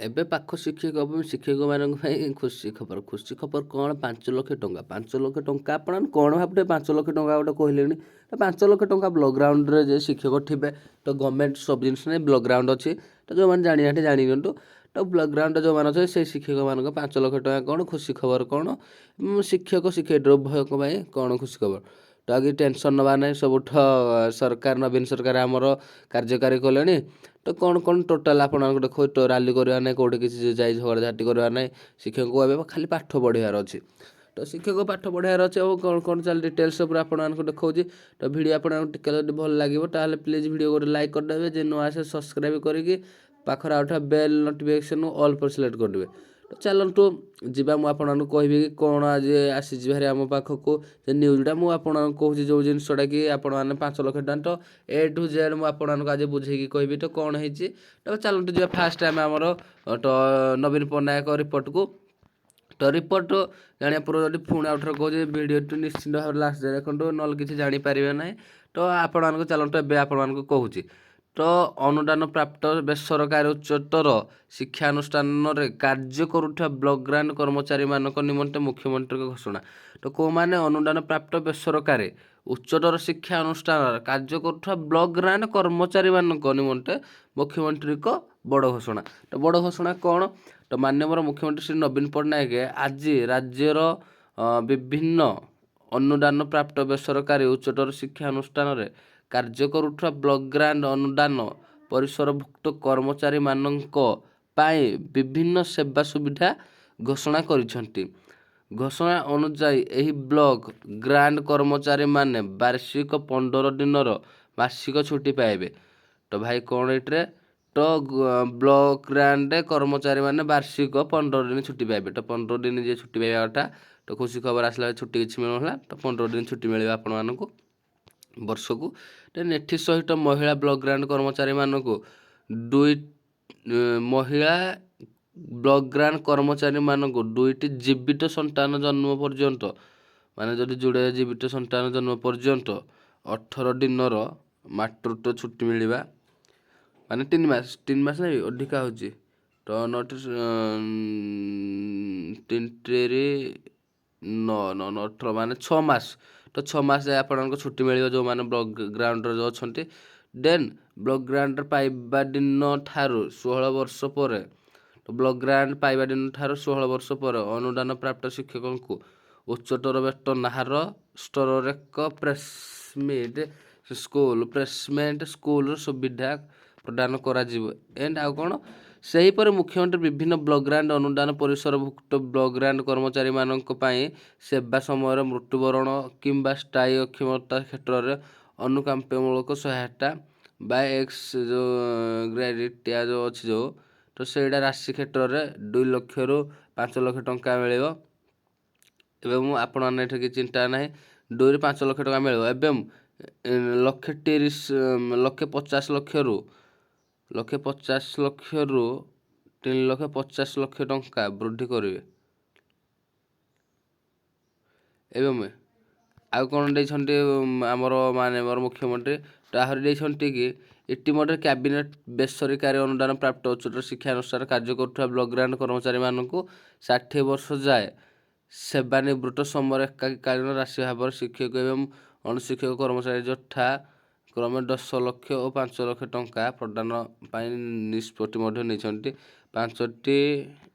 ଏବେ ପାଖ ଶିକ୍ଷକ ଏବଂ ଶିକ୍ଷକମାନଙ୍କ ପାଇଁ ଖୁସି ଖବର। ଖୁସି ଖବର କ'ଣ? 5 ଲକ୍ଷ ଟଙ୍କା। 5 ଲକ୍ଷ ଟଙ୍କା ଆପଣ କ'ଣ ଭାବୁଥିବେ? 5 ଲକ୍ଷ ଟଙ୍କା ଗୋଟେ କହିଲେଣି। ତ 5 ଲକ୍ଷ ଟଙ୍କା ବ୍ଲକ୍ ଗ୍ରାଣ୍ଟରେ ଯେ ଶିକ୍ଷକ ଥିବେ, ତ ଗଭର୍ଣ୍ଣମେଣ୍ଟ ସବୁ ଜିନିଷ ନେଇ ବ୍ଲକ୍ ଗ୍ରାଣ୍ଟ ଅଛି। ତ ଯେଉଁମାନେ ଜାଣିନାହାନ୍ତି, ଜାଣି ନିଅନ୍ତୁ। ତ ବ୍ଲକ୍ ଗ୍ରାଣ୍ଟ ଯେଉଁମାନେ ଅଛନ୍ତି, ସେଇ ଶିକ୍ଷକମାନଙ୍କ 5 ଲକ୍ଷ ଟଙ୍କା କ'ଣ, ଖୁସି ଖବର କ'ଣ, ଶିକ୍ଷକ ଶିକ୍ଷୟିତ୍ରୀ ଉଭୟଙ୍କ ପାଇଁ କ'ଣ ଖୁସି ଖବର? ତ ଆଉ କିଛି ଟେନସନ୍ ନେବା ନାହିଁ। ସବୁଠ ସରକାର, ନବୀନ ସରକାର ଆମର କାର୍ଯ୍ୟକାରୀ କଲେଣି। ତ କ'ଣ କ'ଣ ଟୋଟାଲ୍ ଆପଣମାନଙ୍କୁ ଦେଖ। ତ ରାଲି କରିବା ନାହିଁ, କେଉଁଠି କିଛି ଯାଇ ଝଗଡ଼ାଝାଟି କରିବା ନାହିଁ। ଶିକ୍ଷକଙ୍କୁ ଏବେ ଖାଲି ପାଠ ପଢ଼ିବାର ଅଛି। ତ ଶିକ୍ଷକ ପାଠ ପଢ଼ିବାର ଅଛି। ଆଉ କ'ଣ କ'ଣ ଚାଲି, ଡିଟେଲ୍ସ ଉପରେ ଆପଣମାନଙ୍କୁ ଦେଖାଉଛି। ତ ଭିଡ଼ିଓ ଆପଣଙ୍କୁ ଟିକେ ଯଦି ଭଲ ଲାଗିବ, ତାହେଲେ ପ୍ଲିଜ୍ ଭିଡ଼ିଓ ଗୋଟେ ଲାଇକ୍ କରିଦେବେ। ଯେ ନୂଆ ଆସେ, ସବସ୍କ୍ରାଇବ୍ କରିକି ପାଖରେ ଆଉ ବେଲ୍ ନୋଟିଫିକେସନ୍ ଅଲ୍ ପରେ ସିଲେକ୍ଟ କରିଦେବେ। ତ ଚାଲନ୍ତୁ ଯିବା। ମୁଁ ଆପଣମାନଙ୍କୁ କହିବି କି କ'ଣ ଆଜି ଆସିଛି ଭାରି ଆମ ପାଖକୁ ସେ ନ୍ୟୁଜ୍ଟା। ମୁଁ ଆପଣଙ୍କୁ କହୁଛି ଯେଉଁ ଜିନିଷଟା କି ଆପଣମାନେ 5 ଲକ୍ଷ ଟଙ୍କା, ତ ଏ ଟୁ ଜେଡ଼୍ ମୁଁ ଆପଣମାନଙ୍କୁ ଆଜି ବୁଝେଇକି କହିବି ତ କ'ଣ ହେଇଛି। ତ ଚାଲନ୍ତୁ ଯିବା ଫାଷ୍ଟ ଆମେ ଆମର ତ ନବୀନ ପଟ୍ଟନାୟକ ରିପୋର୍ଟକୁ। ତ ରିପୋର୍ଟ ଜାଣିବା ପୂର୍ବରୁ ଯଦି ପୁଣି ଆଉ ଥରେ କହୁଛି, ଭିଡ଼ିଓଟି ନିଶ୍ଚିନ୍ତ ଭାବରେ ଲାଷ୍ଟ ଯାଏ ଦେଖନ୍ତୁ, ନହେଲେ କିଛି ଜାଣିପାରିବେ ନାହିଁ। ତ ଆପଣମାନଙ୍କୁ ଚାଲନ୍ତୁ, ଏବେ ଆପଣମାନଙ୍କୁ କହୁଛି। ତ ଅନୁଦାନ ପ୍ରାପ୍ତ ବେସରକାରୀ ଉଚ୍ଚତର ଶିକ୍ଷାନୁଷ୍ଠାନରେ କାର୍ଯ୍ୟ କରୁଥିବା ବ୍ଲକ୍ ଗ୍ରାଣ୍ଟ କର୍ମଚାରୀମାନଙ୍କ ନିମନ୍ତେ ମୁଖ୍ୟମନ୍ତ୍ରୀଙ୍କ ଘୋଷଣା। ତ କେଉଁମାନେ? ଅନୁଦାନ ପ୍ରାପ୍ତ ବେସରକାରୀ ଉଚ୍ଚତର ଶିକ୍ଷା ଅନୁଷ୍ଠାନରେ କାର୍ଯ୍ୟ କରୁଥିବା ବ୍ଲକ୍ ଗ୍ରାଣ୍ଟ କର୍ମଚାରୀମାନଙ୍କ ନିମନ୍ତେ ମୁଖ୍ୟମନ୍ତ୍ରୀଙ୍କ ବଡ଼ ଘୋଷଣା। ତ ବଡ଼ ଘୋଷଣା କ'ଣ? ତ ମାନ୍ୟବର ମୁଖ୍ୟମନ୍ତ୍ରୀ ଶ୍ରୀ ନବୀନ ପଟ୍ଟନାୟକ ଆଜି ରାଜ୍ୟର ବିଭିନ୍ନ ଅନୁଦାନ ପ୍ରାପ୍ତ ବେସରକାରୀ ଉଚ୍ଚତର ଶିକ୍ଷା ଅନୁଷ୍ଠାନରେ କାର୍ଯ୍ୟ କରୁଥିବା ବ୍ଲକ୍ ଗ୍ରାଣ୍ଟ ଅନୁଦାନ ପରିସରଭୁକ୍ତ କର୍ମଚାରୀମାନଙ୍କ ପାଇଁ ବିଭିନ୍ନ ସେବା ସୁବିଧା ଘୋଷଣା କରିଛନ୍ତି। ଘୋଷଣା ଅନୁଯାୟୀ, ଏହି ବ୍ଲକ୍ ଗ୍ରାଣ୍ଟ କର୍ମଚାରୀମାନେ ବାର୍ଷିକ 15 ଦିନର ମାସିକ ଛୁଟି ପାଇବେ। ତ ଭାଇ, କ'ଣ ଏଇଥିରେ? ତ ବ୍ଲକ୍ ଗ୍ରାଣ୍ଟ କର୍ମଚାରୀମାନେ ବାର୍ଷିକ 15 ଦିନ ଛୁଟି ପାଇବେ। ତ 15 ଦିନ ଯିଏ ଛୁଟି ପାଇବା କଥା, ତ ଖୁସି ଖବର ଆସିଲା। ଛୁଟି କିଛି ମିଳୁନଥିଲା, ତ 15 ଦିନ ଛୁଟି ମିଳିବ ଆପଣମାନଙ୍କୁ ବର୍ଷକୁ। ଦେନ୍ ଏଥି ସହିତ ମହିଳା ବ୍ଲକ୍ ଗ୍ରାଣ୍ଟ କର୍ମଚାରୀମାନଙ୍କୁ ଦୁଇଟି ଜୀବିତ ସନ୍ତାନ ଜନ୍ମ ପର୍ଯ୍ୟନ୍ତ, ମାନେ ଯଦି ଯୋଡ଼େ ଜୀବିତ ସନ୍ତାନ ଜନ୍ମ ପର୍ଯ୍ୟନ୍ତ 18 ଦିନର ମାତୃତ୍ୱ ଛୁଟି ମିଳିବା, ମାନେ 3 ମାସ। 3 ମାସ ନାଇଁ, ଅଧିକା ହେଉଛି। ତ ନଅ, ତିନି ତିରି ନଅ, ନଅ ନଅ 18, ମାନେ 6 ମାସ। ତ 6 ମାସ ଯାଏ ଆପଣଙ୍କ ଛୁଟି ମିଳିବ, ଯେଉଁମାନେ ବ୍ଲକ୍ ଗ୍ରାଣ୍ଟରେ ଯେଉଁ ଅଛନ୍ତି। ଦେନ୍ ବ୍ଲକ୍ ଗ୍ରାଣ୍ଟ ପାଇବା ଦିନ ଠାରୁ 16 ବର୍ଷ ପରେ, ବ୍ଲକ୍ ଗ୍ରାଣ୍ଟ ପାଇବା ଦିନ ଠାରୁ 16 ବର୍ଷ ପରେ ଅନୁଦାନ ପ୍ରାପ୍ତ ଶିକ୍ଷକଙ୍କୁ ଉଚ୍ଚତର ବେତନ ହାର ସ୍ତରରେ ଏକ ପ୍ଲେସମେଣ୍ଟ ସ୍କୁଲର ସୁବିଧା ପ୍ରଦାନ କରାଯିବ। ଏଣ୍ଡ ଆଉ କ'ଣ? ସେହିପରି ମୁଖ୍ୟମନ୍ତ୍ରୀ ବିଭିନ୍ନ ବ୍ଲକ୍ ଗ୍ରାଣ୍ଟ ଅନୁଦାନ ପରିସରଭୁକ୍ତ ବ୍ଲକ୍ ଗ୍ରାଣ୍ଟ କର୍ମଚାରୀମାନଙ୍କ ପାଇଁ ସେବା ସମୟରେ ମୃତ୍ୟୁବରଣ କିମ୍ବା ସ୍ଥାୟୀ ଅକ୍ଷମତା କ୍ଷେତ୍ରରେ ଅନୁକମ୍ପାମୂଳକ ସହାୟତା ବା ଏକ୍ସ ଯେଉଁ ଗ୍ରେଡିଟିଆ ଯେଉଁ ଅଛି ଯେଉଁ, ତ ସେଇଟା ରାଶି କ୍ଷେତ୍ରରେ 2 ଲକ୍ଷରୁ 5 ଲକ୍ଷ ଟଙ୍କା ମିଳିବ। ଏବଂ ଆପଣମାନେ ଏଠି କିଛି ଚିନ୍ତା ନାହିଁ, 2ରୁ 5 ଲକ୍ଷ ଟଙ୍କା ମିଳିବ। ଏବଂ ଲକ୍ଷେ ତିରିଶ, ଲକ୍ଷେ ପଚାଶ ଲକ୍ଷରୁ 1,50,00,000ରୁ 3,50,00,000 ଟଙ୍କା ବୃଦ୍ଧି କରିବେ। ଏବଂ ଆଉ କ'ଣ ଦେଇଛନ୍ତି ଆମର ମାନ୍ୟବର ମୁଖ୍ୟମନ୍ତ୍ରୀ? ତ ଆହୁରି ଦେଇଛନ୍ତି କି ଇତିମଧ୍ୟରେ କ୍ୟାବିନେଟ୍ ବେସରକାରୀ ଅନୁଦାନ ପ୍ରାପ୍ତ ଉଚ୍ଚତର ଶିକ୍ଷାନୁଷ୍ଠାନରେ କାର୍ଯ୍ୟ କରୁଥିବା ବ୍ଲକ୍ ଗ୍ରାଣ୍ଟ କର୍ମଚାରୀମାନଙ୍କୁ 60 ବର୍ଷ ଯାଏ ସେବାନିବୃତ୍ତ ସମୟରେ ଏକକାଳୀନ ରାଶି ଭାବରେ ଶିକ୍ଷକ ଏବଂ ଅଣଶିକ୍ଷକ କର୍ମଚାରୀ ଯଥା କ୍ରମେ 10 ଲକ୍ଷ ଓ 5 ଲକ୍ଷ ଟଙ୍କା ପ୍ରଦାନ ପାଇଁ ନିଷ୍ପତ୍ତି ମଧ୍ୟ ନେଇଛନ୍ତି। ପାଞ୍ଚଟି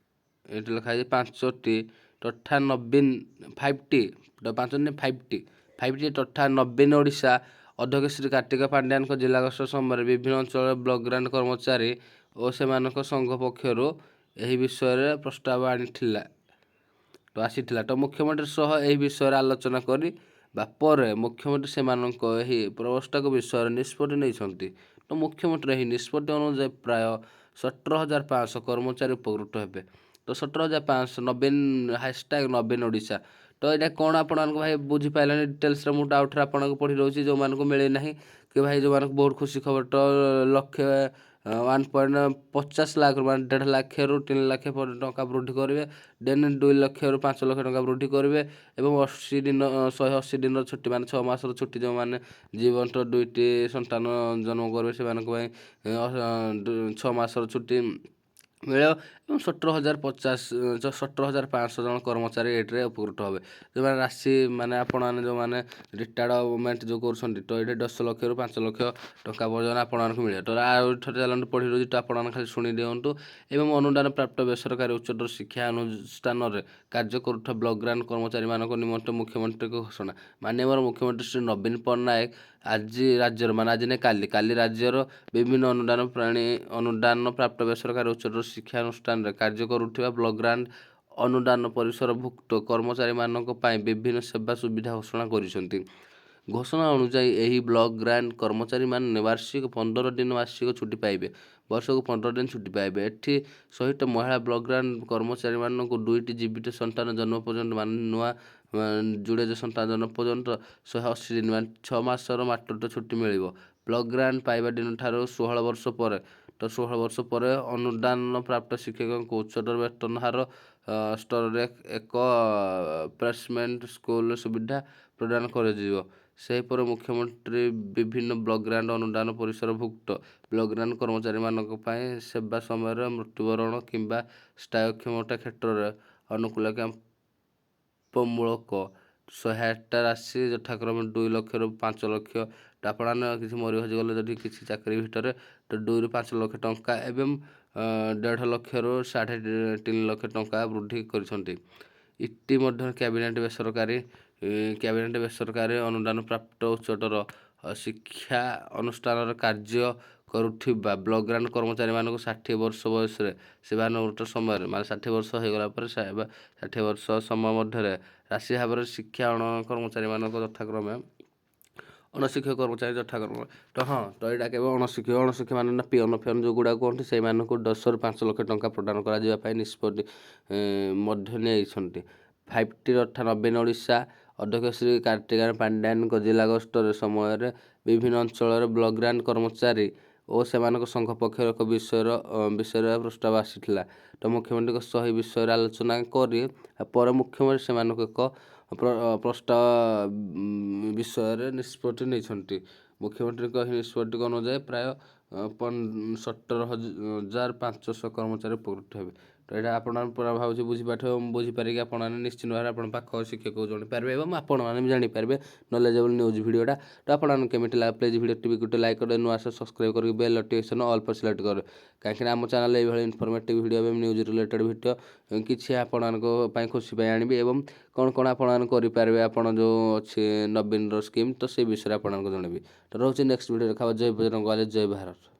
ଏଠି ଲେଖା ହେଇଛି, ପାଞ୍ଚଟି ତଥା ନବୀନ ଫାଇଭ୍ ଟି, ପାଞ୍ଚ, ଫାଇଭ୍ ଟି, ଫାଇଭ୍ ଟି ତଥା ନବୀନ ଓଡ଼ିଶା ଅଧ୍ୟକ୍ଷ ଶ୍ରୀ କାର୍ତ୍ତିକ ପାଣ୍ଡିଆନଙ୍କ ଜିଲ୍ଲା ଗସ୍ତ ସମୟରେ ବିଭିନ୍ନ ଅଞ୍ଚଳରେ ବ୍ଲକ୍ ଗ୍ରାଣ୍ଟ କର୍ମଚାରୀ ଓ ସେମାନଙ୍କ ସଂଘ ପକ୍ଷରୁ ଏହି ବିଷୟରେ ପ୍ରସ୍ତାବ ଆଣିଥିଲା, ତ ଆସିଥିଲା। ତ ମୁଖ୍ୟମନ୍ତ୍ରୀ ସହ ଏହି ବିଷୟରେ ଆଲୋଚନା କରିବା ପରେ ମୁଖ୍ୟମନ୍ତ୍ରୀ ସେମାନଙ୍କ ଏହି ପ୍ରସ୍ତାବ ବିଷୟରେ ନିଷ୍ପତ୍ତି ନେଇଛନ୍ତି। ତ ମୁଖ୍ୟମନ୍ତ୍ରୀ ଏହି ନିଷ୍ପତ୍ତି ଅନୁଯାୟୀ ପ୍ରାୟ 17,500 କର୍ମଚାରୀ ଉପକୃତ ହେବେ। ତ 17,500, ନବୀନ, ହ୍ୟାସଟ୍ୟାଗ୍ ନବୀନ ଓଡ଼ିଶା। ତ ଏଇଟା କ'ଣ ଆପଣମାନଙ୍କୁ ଭାଇ ବୁଝିପାରିଲେନି ଡିଟେଲ୍ସରେ, ମୁଁ ଆଉ ଥରେ ଆପଣଙ୍କୁ ପଢ଼ି ଦେଉଛି, ଯେଉଁମାନଙ୍କୁ ମିଳିନାହିଁ କି ଭାଇ, ଯେଉଁମାନଙ୍କୁ ବହୁତ ଖୁସି ଖବର। ତ ଲକ୍ଷେ 1.50 ଲାଖରୁ, ମାନେ 1.5 ଲକ୍ଷରୁ 3 ଲକ୍ଷ ଟଙ୍କା ବୃଦ୍ଧି କରିବେ। ଦେନ୍ 2 ଲକ୍ଷରୁ 5 ଲକ୍ଷ ଟଙ୍କା ବୃଦ୍ଧି କରିବେ। ଏବଂ 80 ଦିନ, 180 ଦିନର ଛୁଟି, ମାନେ 6 ମାସର ଛୁଟି, ଯେଉଁମାନେ ଜୀବନ୍ତ ଦୁଇଟି ସନ୍ତାନ ଜନ୍ମ କରିବେ, ସେମାନଙ୍କ ପାଇଁ 6 ମାସର ଛୁଟି ମିଳିବ ଏବଂ 17,050, 17,500 ଜଣ କର୍ମଚାରୀ ଏଇଥିରେ ଉପକୃତ ହେବେ, ଯେଉଁମାନେ ରାଶି ମାନେ ଆପଣମାନେ ଯେଉଁମାନେ ରିଟାୟାରମେଣ୍ଟ ଯେଉଁ କରୁଛନ୍ତି। ତ ଏଇଠି 10 ଲକ୍ଷରୁ 5 ଲକ୍ଷ ଟଙ୍କା ପର୍ଯ୍ୟନ୍ତ ଆପଣମାନଙ୍କୁ ମିଳିବ। ତ ଆଉ ଥରେ ଚାଲନ୍ତୁ ପଢ଼ି ଦେଉଛି, ତ ଆପଣମାନେ ଖାଲି ଶୁଣି ଦିଅନ୍ତୁ। ଏବଂ ଅନୁଦାନ ପ୍ରାପ୍ତ ବେସରକାରୀ ଉଚ୍ଚତର ଶିକ୍ଷା ଅନୁଷ୍ଠାନରେ କାର୍ଯ୍ୟ କରୁଥିବା ବ୍ଲକ ଗ୍ରାଣ୍ଟ କର୍ମଚାରୀମାନଙ୍କ ନିମନ୍ତେ ମୁଖ୍ୟମନ୍ତ୍ରୀଙ୍କ ଘୋଷଣା। ମାନ୍ୟବର ମୁଖ୍ୟମନ୍ତ୍ରୀ ଶ୍ରୀ ନବୀନ ପଟ୍ଟନାୟକ ଆଜି ରାଜ୍ୟର, ମାନେ ଆଜି ନାଇଁ, କାଲି ରାଜ୍ୟର ବିଭିନ୍ନ ଅନୁଦାନ ପ୍ରାପ୍ତ ବେସରକାରୀ ଉଚ୍ଚତର ଶିକ୍ଷାନୁଷ୍ଠାନରେ କାର୍ଯ୍ୟ କରୁଥିବା ବ୍ଲକ ଗ୍ରାଣ୍ଟ ଅନୁଦାନ ପରିସରଭୁକ୍ତ କର୍ମଚାରୀମାନଙ୍କ ପାଇଁ ବିଭିନ୍ନ ସେବା ସୁବିଧା ଘୋଷଣା କରିଛନ୍ତି। ଘୋଷଣା ଅନୁଯାୟୀ ଏହି ବ୍ଲକ ଗ୍ରାଣ୍ଟ କର୍ମଚାରୀମାନେ ବାର୍ଷିକ 15 ଦିନ ମାସିକ ଛୁଟି ପାଇବେ। ବର୍ଷକୁ 15 ଦିନ ଛୁଟି ପାଇବେ। ଏଥି ସହିତ ମହିଳା ବ୍ଲକ ଗ୍ରାଣ୍ଟ କର୍ମଚାରୀମାନଙ୍କୁ ଦୁଇଟି ଜୀବିତ ସନ୍ତାନ ଜନ୍ମ ପର୍ଯ୍ୟନ୍ତ, ମାନେ ନୂଆ ଯୋଡ଼ିଏ ସନ୍ତାନ ଜନ୍ମ ପର୍ଯ୍ୟନ୍ତ 180 ଦିନ, ମାନେ 6 ମାସର ମାତୃତ୍ୱ ଛୁଟି ମିଳିବ। ବ୍ଲକ ଗ୍ରାଣ୍ଟ ପାଇବା ଦିନଠାରୁ 16 ବର୍ଷ ପରେ, ତ 16 ବର୍ଷ ପରେ ଅନୁଦାନ ପ୍ରାପ୍ତ ଶିକ୍ଷକଙ୍କୁ ଉଚ୍ଚତର ବେତନ ହାର ସ୍ତରରେ ଏକ ପ୍ଲେସମେଣ୍ଟ ସ୍କୁଲ ସୁବିଧା ପ୍ରଦାନ କରାଯିବ। ସେହିପରି ମୁଖ୍ୟମନ୍ତ୍ରୀ ବିଭିନ୍ନ ବ୍ଲକ ଗ୍ରାଣ୍ଟ ଅନୁଦାନ ପରିସରଭୁକ୍ତ ବ୍ଲକ ଗ୍ରାଣ୍ଟ କର୍ମଚାରୀମାନଙ୍କ ପାଇଁ ସେବା ସମୟରେ ମୃତ୍ୟୁବରଣ କିମ୍ବା ସ୍ଥାୟୀ ଅକ୍ଷମତା କ୍ଷେତ୍ରରେ ଅନୁକମ୍ପାମୂଳକ ସହାୟତା ରାଶି ଯଥାକ୍ରମେ 2 ଲକ୍ଷରୁ 5 ଲକ୍ଷ। ତ ଆପଣମାନେ କିଛି ମରି ହଜିଗଲେ ଯଦି କିଛି ଚାକିରି ଭିତରେ, ତ 2ରୁ 5 ଲକ୍ଷ ଟଙ୍କା ଏବଂ 1.5 ଲକ୍ଷରୁ 3.5 ଲକ୍ଷ ଟଙ୍କା ବୃଦ୍ଧି କରିଛନ୍ତି। ଇତିମଧ୍ୟରେ କ୍ୟାବିନେଟ୍ ବେସରକାରୀ ଅନୁଦାନ ପ୍ରାପ୍ତ ଉଚ୍ଚତର ଶିକ୍ଷା ଅନୁଷ୍ଠାନରେ କାର୍ଯ୍ୟ କରୁଥିବା ବ୍ଲକ ଗ୍ରାଣ୍ଟ କର୍ମଚାରୀମାନଙ୍କୁ 60 ବର୍ଷ ବୟସରେ ସେବାନିବୃତ୍ତ ସମୟରେ, ମାନେ 60 ବର୍ଷ ହୋଇଗଲା ପରେ, 60 ବର୍ଷ ସମୟ ମଧ୍ୟରେ ରାଶି ଭାବରେ ଶିକ୍ଷା ଅଣ କର୍ମଚାରୀମାନଙ୍କ ଯଥାକ୍ରମେ ଅଣଶିକ୍ଷକ କର୍ମଚାରୀ ଯଥାକ୍ରମେ, ତ ହଁ, ତ ଏଇଟା କେବଳ ଅଣଶିକ୍ଷକ, ଅଣଶିକ୍ଷକ ମାନେ ନା ପିଅନ ଫିଅନ ଯେଉଁଗୁଡ଼ାକ କୁହନ୍ତି, ସେଇମାନଙ୍କୁ 10ରୁ 5 ଲକ୍ଷ ଟଙ୍କା ପ୍ରଦାନ କରାଯିବା ପାଇଁ ନିଷ୍ପତ୍ତି ମଧ୍ୟ ନେଇଛନ୍ତି। 5ଟି ତଥା ନବୀନ ଓଡ଼ିଶା ଅଧ୍ୟକ୍ଷ ଶ୍ରୀ କାର୍ତ୍ତିକେୟନ ପାଣ୍ଡିଆନଙ୍କ ଜିଲ୍ଲା ଗସ୍ତ ସମୟରେ ବିଭିନ୍ନ ଅଞ୍ଚଳରେ ବ୍ଲକ ଗ୍ରାଣ୍ଟ କର୍ମଚାରୀ ଓ ସେମାନଙ୍କ ସଂଘ ପକ୍ଷରୁ ଏକ ବିଷୟରେ ପ୍ରସ୍ତାବ ଆସିଥିଲା। ତ ମୁଖ୍ୟମନ୍ତ୍ରୀଙ୍କ ସହ ଏହି ବିଷୟରେ ଆଲୋଚନା କରି ପରେ ମୁଖ୍ୟମନ୍ତ୍ରୀ ସେମାନଙ୍କୁ ଏକ ପ୍ରସ୍ତାବ ବିଷୟରେ ନିଷ୍ପତ୍ତି ନେଇଛନ୍ତି। ମୁଖ୍ୟମନ୍ତ୍ରୀଙ୍କ ଏହି ନିଷ୍ପତ୍ତି ଅନୁଯାୟୀ ପ୍ରାୟ 17,500 କର୍ମଚାରୀ ଉପକୃତ ହେବେ। ତ ଏଇଟା ଆପଣ ପୁରା ଭାବୁଛି ବୁଝିପାରୁଥିବେ ଏବଂ ବୁଝିପାରିକି ଆପଣମାନେ ନିଶ୍ଚିତ ଭାବରେ ଆପଣ ପାଖ ଶିକ୍ଷକକୁ ଜଣାଇପାରିବେ ଏବଂ ଆପଣମାନେ ବି ଜାଣିପାରିବେ ନଲେଜେବଲ୍ ନ୍ୟୁଜ୍ ଭିଡ଼ିଓଟା। ତ ଆପଣମାନଙ୍କୁ କେମିତି ଲାଗେ, ପ୍ଲିଜ୍ ଭିଡ଼ିଓଟି ବି ଗୋଟେ ଲାଇକ୍ କରିଦେବେ, ନୂଆ ସବସ୍କ୍ରାଇବ୍ କରିକି ବେଲ୍ ନୋଟିଫିକେସନ୍ ଅଲ୍ पर ସିଲେକ୍ଟ କରିବେ, କାହିଁକିନା ଆମ ଚ୍ୟାନେଲ୍ ଏଇଭଳି ଇନଫର୍ମେଟିଭ୍ ଭିଡ଼ିଓ ଏବଂ ନ୍ୟୁଜ୍ ରିଲେଟେଡ଼୍ ଭିଡ଼ିଓ କିଛି ଆପଣମାନଙ୍କ ପାଇଁ ଖୁସି ପାଇଁ ଆଣିବି ଏବଂ କ'ଣ କ'ଣ ଆପଣମାନେ କରିପାରିବେ, ଆପଣ ଯେଉଁ ଅଛି ନବୀନର ସ୍କିମ୍, ତ ସେଇ ବିଷୟରେ ଆପଣଙ୍କୁ ଜଣାଇବି। ତ ରହୁଛି, ନେକ୍ସଟ ଭିଡ଼ିଓ ଦେଖା। ଜୟ ବଜରଙ୍ଗବଲି, ଜୟ ଭାରତ।